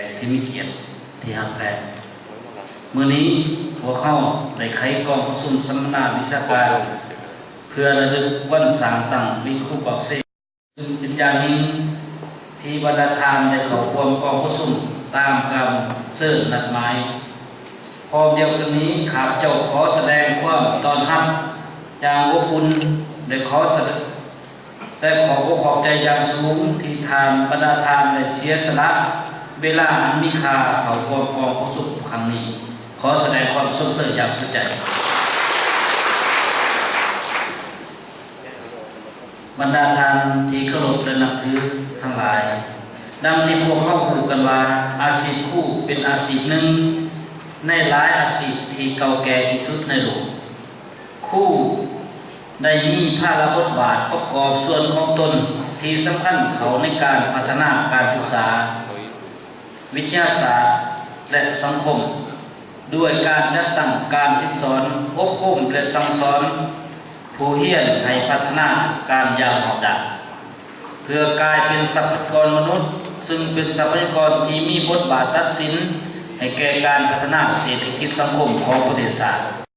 ກທີ່ມີກຽດທີ່ຮັກແພງ, ມື້ນີ້ພວກເຮົາໄດ້ໄຂກອງປະຊຸມສຳມະນາວິຊາການ ເພື່ອລະລຶກວັນສ້າງຕັ້ງວິຄູປັກເຊ ຊຶ່ງເປັນຢ່າງຍິ່ງທີ່ບັນດາທ່ານໄດ້ເຂົ້າຮ່ວມກອງປະຊຸມຕາມການເຊີນນັດໝາຍ. ພ້ອມດຽວກັນນີ້ ຂ້າພະເຈົ້າຂໍສະແດງຄວາມຕ້ອນຮັບຢ່າງອົບອຸ່ນ ແລະ ຂໍສະ ແລະ ຂໍຂອບອົກຂອບໃຈຢ່າງສູງທີ່ທ່ານ ບັນດາທ່ານໄດ້ເສຍສະຫຼະເວລາອັນມີຄ່າເຂົ້າຮ່ວມກອງປະຊຸມຄັ້ງນີ້. ຂໍສະແດງຄວາມຊົມເຊີຍຢ່າງສຸດໃຈ. ບັນດາທ່ານທີ່ເຄົາລົບ ແລະ ນັບຖືທັງຫຼາຍ, ດັ່ງທີ່ພວກເຮົາຮູ້ກັນວ່າ ອາຊີບຄູເປັນອາຊີບໜຶ່ງໃນຫຼາຍອາຊີບທີ່ເກົ່າແກ່ທີ່ສຸດໃນໂລກ. ຄູໄດ້ມີພາລະບົດບາດປະກອບສ່ວນຂອງຕົນທີ່ສຳຄັນເຂົ້າໃນການພັດທະນາການສຶກສາ, ວິທະຍາສາດ ແລະ ສັງຄົມ, ດ້ວຍການຈັດຕັ້ງການສິດສອນ, ອົບຮົມ ແລະ ສັ່ງສອນຜູ້ຮຽນໃຫ້ພັດທະນາການຢ່າງຮອບດ້ານ ເພື່ອກາຍເປັນຊັບພະຍາກອນມະນຸດ, ຊຶ່ງເປັນຊັບພະຍາກອນທີ່ມີບົດບາດຕັດສິນໃຫ້ແກ່ການພັດທະນາເສດຖະກິດສັງຄົມຂອງປະເທດຊາດ.